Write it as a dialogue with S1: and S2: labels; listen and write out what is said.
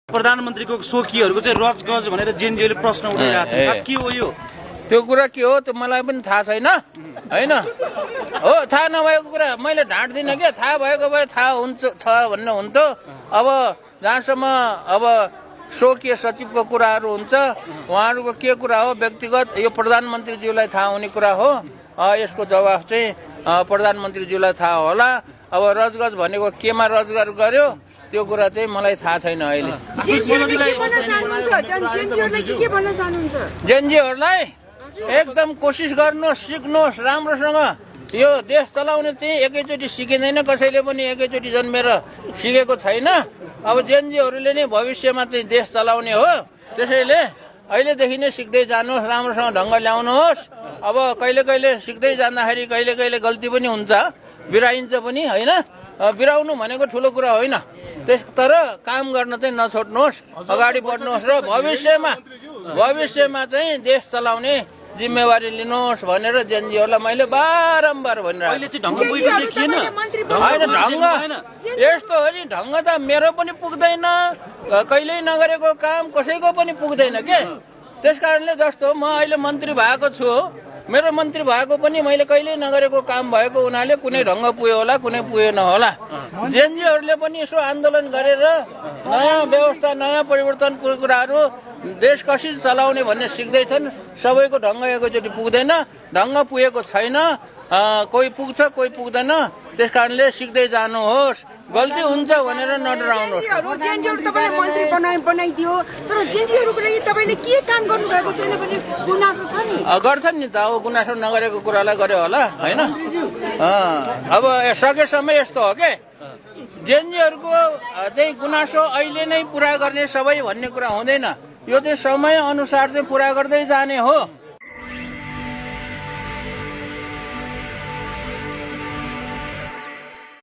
S1: प्रधानमन्त्रीको सोकीहरूको चाहिँ रजगज भनेर जेनजीले प्रश्न उठाइरहेको छ खास के हो यो
S2: त्यो कुरा के हो त्यो मलाई पनि थाहा छैन हैन हो थाहा नभएको कुरा मैले ढाँट्दिनँ के थाहा भएको भए थाहा हुन्छ छ भन्ने हुन्थ्यो अब जहाँसम्म अब स्वकीय सचिवको कुराहरू हुन्छ उहाँहरूको के कुरा हो व्यक्तिगत यो प्रधानमन्त्रीज्यूलाई थाहा हुने कुरा हो यसको जवाफ चाहिँ प्रधानमन्त्रीज्यूलाई थाहा होला अब रजगज भनेको केमा रजगार गर्यो त्यो कुरा चाहिँ मलाई थाहा छैन अहिले जेनजीहरूलाई एकदम कोसिस गर्नुहोस् सिक्नुहोस् राम्रोसँग यो देश चलाउने चाहिँ एकैचोटि सिकिँदैन कसैले पनि एकैचोटि जन्मेर सिकेको छैन अब जेनजीहरूले नै भविष्यमा चाहिँ देश चलाउने हो त्यसैले अहिलेदेखि नै सिक्दै जानुहोस् राम्रोसँग ढङ्ग ल्याउनुहोस् अब कहिले कहिले सिक्दै जाँदाखेरि कहिले कहिले गल्ती पनि हुन्छ बिराइन्छ पनि होइन बिराउनु भनेको ठुलो कुरा होइन तर काम गर्न चाहिँ नछोड्नुहोस् अगाडि बढ्नुहोस् र भविष्यमा चाहिँ देश चलाउने जिम्मेवारी लिनुहोस् भनेर जेनजीहरूलाई मैले बारम्बार भनिरहेको होइन ढङ्ग यस्तो हो नि ढङ्ग त मेरो पनि पुग्दैन कहिल्यै नगरेको काम कसैको पनि पुग्दैन के त्यसकारणले जस्तो म अहिले मन्त्री भएको छु मेरो मन्त्री भएको पनि मैले कहिल्यै नगरेको काम भएको हुनाले कुनै ढङ्ग पुग्यो होला कुनै पुगेन होला जेनजीहरूले पनि यसो आन्दोलन गरेर नयाँ व्यवस्था नयाँ परिवर्तनको कुराहरू देश कसरी चलाउने भन्ने सिक्दैछन् सबैको ढङ्ग एकैचोटि पुग्दैन ढङ्ग पुगेको छैन कोही पुग्छ कोही पुग्दैन त्यस कारणले सिक्दै जानुहोस् गल्ती हुन्छ भनेर नडराउनुहोस् गर्छन् नि त अब गुनासो नगरेको कुरालाई गर्यो होला होइन अब सकेसम्म यस्तो हो के जेनजीहरूको चाहिँ गुनासो अहिले नै पुरा गर्ने सबै भन्ने कुरा हुँदैन यो चाहिँ समय अनुसार चाहिँ पुरा गर्दै जाने हो